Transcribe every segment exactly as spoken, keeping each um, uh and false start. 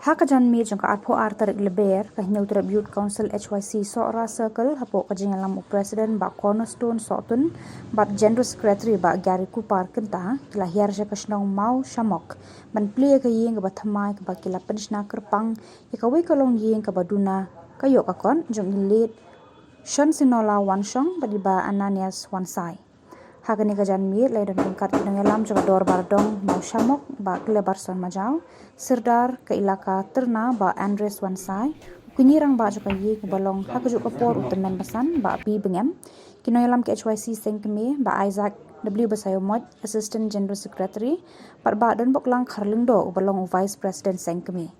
Ha ka janmiet jong ka arphew ar tarik Lber, ka Hynñiewtrep Youth Council H Y C Sohra Circle, hapoh ka jingïalam u President Bah Cornerstone Sohtun bad General Secretary Bah Gary Kupar Kynta, ki la hiar sha ka shnong Mawshamok ban plie ïa ka ïing kaba thymmai kaba ki la pynshna kyrpang ïa kawei ka longïing kaba duna ka ïoh ka kot jong i Late Shonsinola Wanshong bad i Bah Ananias Wansai. Ha kane ka janmiet la ïadon ryngkat ki nongïalam jong ka Dorbar Dong Mawshamok, Bah Klebarson Majaw, Sirdar ka Elaka Tyrna Bah Andres Wansai, u kñi rangbah jong ka ïing uba long ha kajuh ka por u tymmen basan Bah P Bngem, ki nongïalam ka H Y C Sengkmie Bah Isaac W Basaiawmoit, Assistant General Secretary, bad Bah Donboklang Kharlyngdoh uba long u Vice President Sengkmie.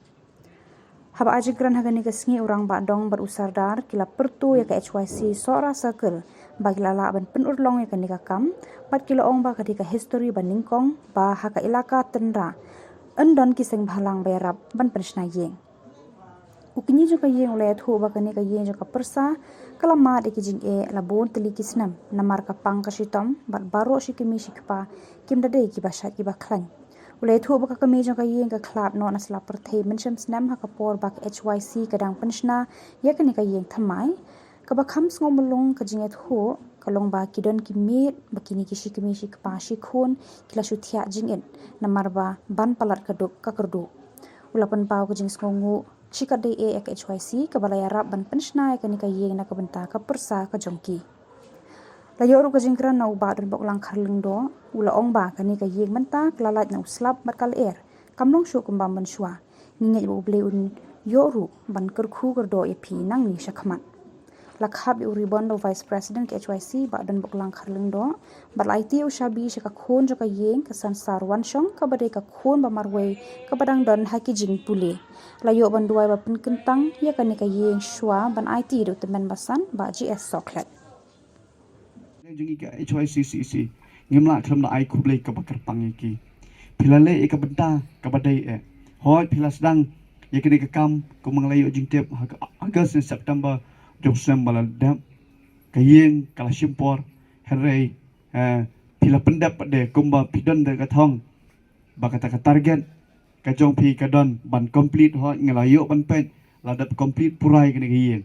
Haba ai jingkren ha kane ka sngi, u Rangbah Dong bad u Sardar ki la pyrto ïa ka H Y C Sohra Circle ba ki la lah ban pynurlong ïa kane ka kam, bad ki la ong ba ka dei ka histori ba nyngkong ba ha ka Elaka Tynra yn don ki seng bhalang ba ïarap ban pynshna ïing. U kñi jong ka ïing u la ïathuh ba kane ka ïing jong ka pyrsa ka la mad ïa ki jingeh la bun tylli ki snem namar ka pang ka shitom bad baroh shi kmie shi kpa kim da dei kiba shait kiba khlaiñ. U la ïathuh ba ka kmie jong ka ïing ka khlad noh na sla pyrthei mynshem snem ha ka por ba ka H Y C ka dang pynshna ïa kane ka ïing thymmai. Kaba kham sngew mlung ka jingïathuh ka long ba ki don ki miet ba kine ki shi kmie shi kpa shi khun ki la shu thiah jingit namar ba ban palat ka duk ka kyrduh. U la pynpaw ka jingsngewnguh shikatdei eh ïa ka H Y C kaba la ïarap ban pynshna ïa kane ka ïing na ka bynta ka pyrsa ka jong ki. La ïoh ruh ka jingkren na u Bah Donboklang Kharlyngdoh, u la ong ba kane ka ïing mynta ka la lait na u slap bad ka lyer, kam long shuh kumba mynshuwa. Ngi ngeit ba U Blei un ïoh ruh ban kyrkhu kyrdoh ïa phi nangne shakhmat. La khap ïa u ribon da u Vice President ka H Y C Bah Donboklang Kharlyngdoh bad la aiti ïa u shabi sha ka khun jong ka ïing, ka Sansar Wanshong, kaba dei ka khun ba marwei kaba dang don ha ki jingpule. La ïoh ban duwai ba pynkyntang ïa kane ka ïing shuwa ban aiti da u tymmen basan Bah G S Sohkhlet. Jong ngi ka H Y C C E C, ngim lah khlem da ai khublei kaba kyrpang ïa ki. Phi la leh ïa ka bynta kaba dei eh. Hooid, phi la sdang ïa kane ka kam kumba nga la ïoh jingtip ha ka August ne September jong snem ba la dep. Ka ïing ka la shim por, hynrei, eh, phi la pyndep pat de kumba phi don da ka thong ba kata ka target ka jong phi ka don ban complete. Hooid, nga la ïoh ban peit la dep complete pura ïa kane ka ïing.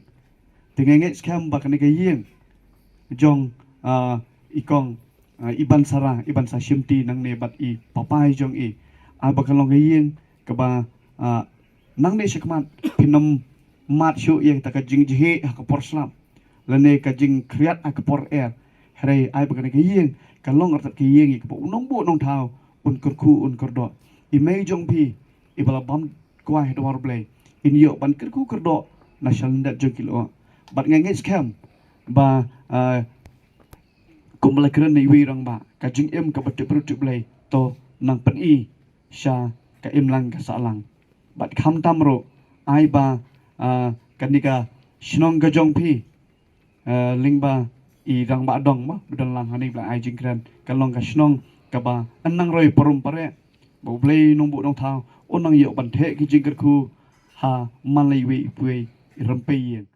Te nga ngeit skhem ba kane ka ïing jong, ah, i kong, ah, i Bansara, i Bansa Shimti nangne bad i papai jong i, ai ba kan long ka ïing kaba, ah, nangne shakhmat phin ym mad shuh ïa kata ka jingjhieh ha ka por slap lane ka jingkhriat ha ka por er. Hynrei ai ba kane ka ïing kan long artat ka ïing ïa kaba u nongbuh nongthaw un kyrkhu un kyrdoh. I mei jong phi iba la bam kwai ha dwar Blei, in ïoh ban kyrkhu kyrdoh na shalyndet jong ki lyoh. Bad nga ngeit skhem ba, ah, kumba la kren na iwei i rangbah, ka jingim kaba tip briew tip Blei to nang pyni sha ka imlang ka sahlang. Bad khamtam ruh ai ba, ah, kane ka shnong ka jong phi, ah, lyngba i Rangbah Dong mo ba don lang hangne ba la ai jingkren, kan long ka shnong kaba yn nang roi parum pareh, ba U Blei nongbuh nongthaw un nang ïoh ban theh ki jingkyrkhu ha man la iwei i pwei i rympei ïing.